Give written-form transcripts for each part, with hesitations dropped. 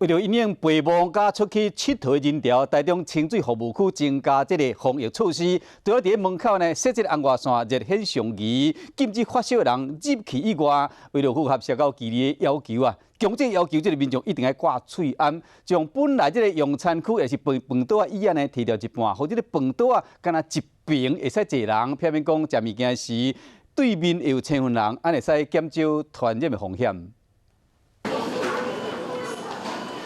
為著因應陪伴佮出去𨑨迌的人潮，台中清水服務區增加這个防疫措施，除了佇門口呢設這个紅外線熱顯像儀，禁止發燒的人入去以外，為著符合社交距離的要求啊，強制要求這个民眾一定愛掛喙罨，將本來這个用餐區抑是飯飯桌仔椅仔呢提掉一半，予這个飯桌仔干焦一爿會使坐人，避免講食物件時對面會有青雲人，按呢會使減少傳染的風險。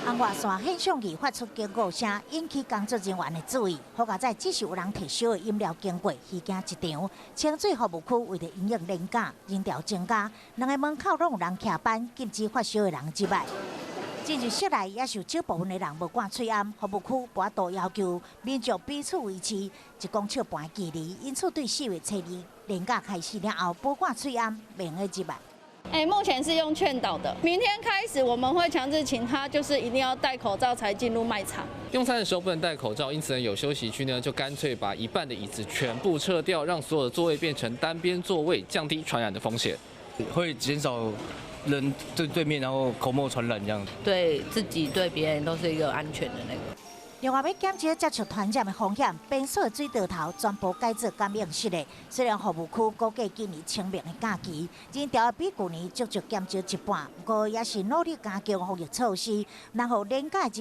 紅外線顯像儀發出警告聲，引起工作人員的注意。好佳哉只是有人提燒的飲料經過，虛驚一場。清水服務區為著因應連假人潮增加，兩个門口攏有人徛班，禁止發燒的人入來。進入室內也是有少部分的人無掛喙罨，服務區無法度要求民眾彼此維持1.5公尺的距離，因此對4月初2連假開始了後，無掛喙罨袂用得入來。哎，目前是用勸導的。明天開始我們會強制請他，就是一定要戴口罩才進入賣場。用餐的時候不能戴口罩，因此呢，有休息區呢就乾脆把一半的椅子全部撤掉，讓所有的座位變成單邊座位，降低傳染的風險。會減少人對對面，然後口沫傳染這樣。對自己對別人都是一個安全的那個。另外，欲減少接觸傳染的風險，便所的水道頭全部改做感應式的。雖然服務區估計今年清明的假期人潮比舊年足足減少一半，不過也是努力加強防疫措施，然後連假。